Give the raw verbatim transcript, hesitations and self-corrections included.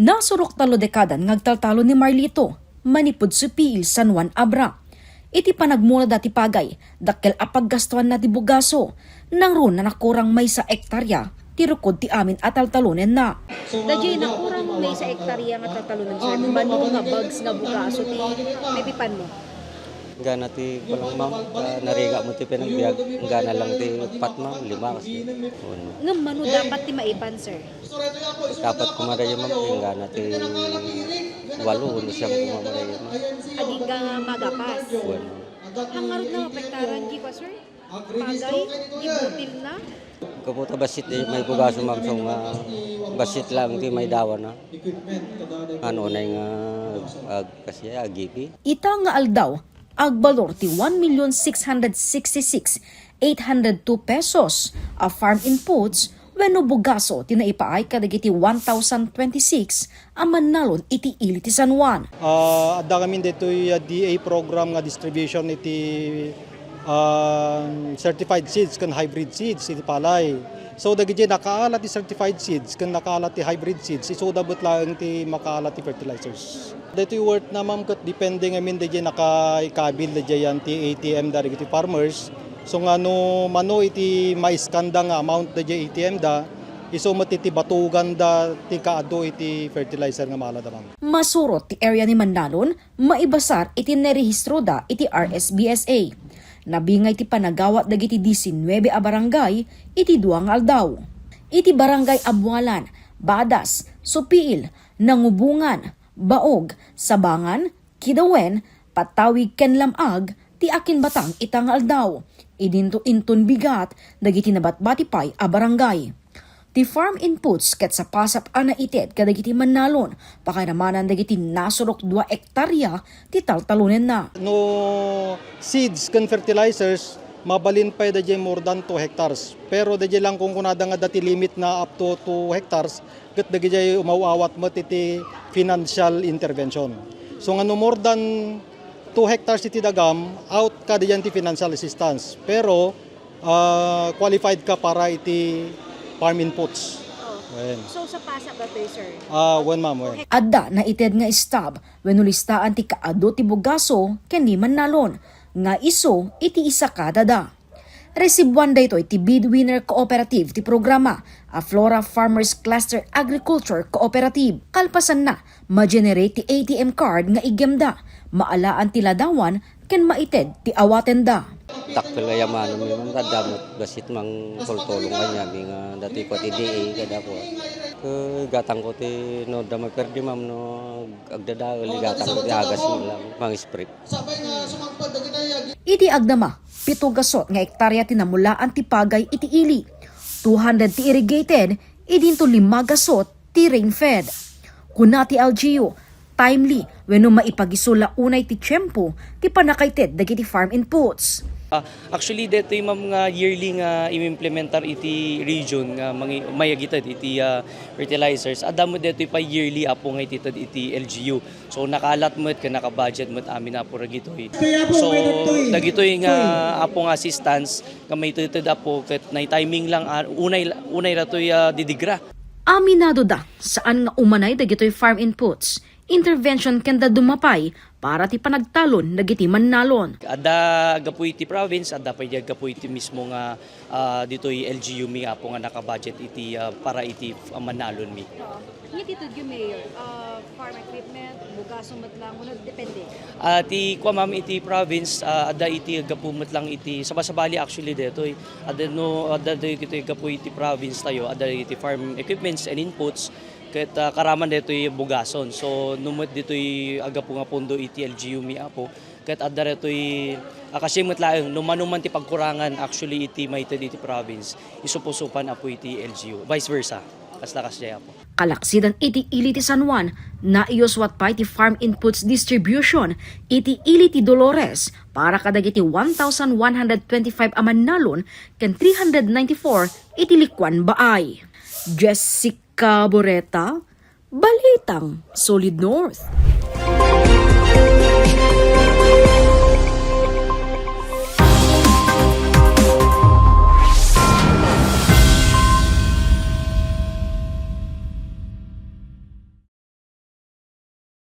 Nasurok tallo dekadan nga agtaltalon ni Marlito manipud Supiil, San Juan, Abra. Iti panagmurada ti pagay, dakkel a paggastuanna ti bugaso. Nangruna, nakurang maysa a ektarya ti rukod ti amin a taltalonenna. Daydiay nakurang maysa a ektarya nga taltalonen, sir, mano nga bags nga bugaso ti maipipanmo? Gana ti kulang, ma'am. Ah, narigat mo ti panagbiag. Gana lang ti pat, ma'am, lima kasi. Ngem mano dapat ti maipan, sir? Dapat koma daydiay, ma'am, ti gana ti walo wenno siyam koma daydiay, ma'am. Agingga nga magapas. Wen. Hangarud nga mapektaran, di ba, sir? Pagay, di butil na. Kaputa, bassit ti maibugaso, ma'am, so nga bassit lang ti maidawana. Ano na nga, ah, kasi agipi. Ita nga aldaw, agbalor ti one million six hundred sixty-six eight hundred two pesos a farm inputs wenno bugaso ti naipaay kadagiti one thousand twenty-six a mannalon iti ili ti San Juan. Ah, adda ngamin ditoy, ah, D A program nga distribution iti, ah, certified seeds ken hybrid seeds iti palay. So, dagiti nakaala ti certified seeds ken nakaala ti hybrid seeds, isuda met laeng ti makaala ti fertilizers. Daytoy worth na, ma'am, ket depende ngamin daydiay nakaikabil daydiay yan ti A T M da dagiti farmers. So nga no mano iti maiskanda nga amount daydiay A T M da, isu met iti batuganda ti kaadu iti fertilizer nga maalada, ma'am. Masurot ti area ni Mannalon maibasar iti narehistroda iti R S B S A. Nabingay ti panagawat dagiti disinnuebe a barangay iti dua nga aldaw. Iti Barangay Abualan, Badas, Supiil, Nangubungan, Baog, Sabangan, Kidawen, Patawig ken Lam-ag ti akinbatang ita nga aldaw. Idinto inton bigat dagiti nabatbati pay a barangay. Ti farm inputs ket sapasap a naited kadagiti mannalon, pakairamanan dagiti nasurok dua ektarya ti taltalonenna. No seeds ken fertilizers, mabalin pay daydiay more than two hectares. Pero daydiay lang kunkunada nga adda ti limit na up to two hectares, ket dagijay umaw-awat met iti financial intervention. So nga no more than two hectares iti dagam, out ka diyan ti financial assistance. Pero, ah, qualified ka para iti farm inputs. Oh. Wen. So, sapasap datoy, sir? Ah, wen, ma'am, wen. Adda naited nga stub wenno listaan ti kaadu ti bugaso ken ni mannalon nga isu iti isa kadada. Resibuan daytoy ti bid winner cooperative ti programa a Flora Farmers Cluster Agriculture Cooperative. Kalpasanna, ma-generate ti A T M card nga igemda, maalaan ti ladawan ken maited ti awatenda. Dakkel a yamanmi, ma'am, ta adda met bassit mangtultulong kaniami nga datoy ko ti D A kada ko. Ket igatangko ti no adda maperdi, ma'am, no agdadael, igatangko ti agasmi lang, mang-spray. Idi agdama, pito gasot nga ektarya ti namulaan ti pagay iti ili. Two hundred ti irrigated, idinto lima gasot ti rain-fed. Kuna ti L G U, timely wenno maipagisul la unay ti tiempo ti pannakaited dagiti farm inputs. Ah, actually, detoy, ma'am, nga yearly nga imimplementar iti region nga mangi-, mayagited iti, ah, fertilizers. Adda met detoy pay yearly, Apo, nga itited iti L G U. So, nakaalat met ken nakabudget met amin, Apo, dagitoy. So, dagitoy nga, Apo, nga assistance nga maited, Apo, ket naitiming lang, ah, unay, unay datoy, ah, didigra. Aminado da, saan nga umanay dagitoy farm inputs, intervention ken dadduma pay para ti panagtalon dagiti mannalon. Adda gapu iti province, adda pay di gapu iti mismo nga ah, ditoy L G U mi, Apo, nga nakabudget iti, ah, para iti, ah, mannalonmi. Oo. Nia ti itedyo, Mayor? Ah, farm equipment, bugaso met lang, wenno depende? Ah, ti kua, ma'am, iti province, ah, adda iti gapu met lang iti sabasabali, actually, detoy. Adda no, adda ditoy gapu iti province tayo, adda iti farm equipments and inputs, ket, ah, karaman detoy bugason. So, no met ditoy agapu nga pondo iti L G U mi, Apo, ket adda detoy, ah, kastoy met laeng, no mano man ti pagkurangan, actually, iti maited iti province, isupusupan, Apo, iti L G U. Vice versa. Kasta, kasdiay, Apo. Kalaksidan iti ili ti San Juan, naiyuswat pay ti farm inputs distribution iti ili ti Dolores para kadagiti one thousand one hundred twenty-five a mannalon ken three hundred ninety-four iti likuan baay. Jessica Boreta, Balitang Solid North.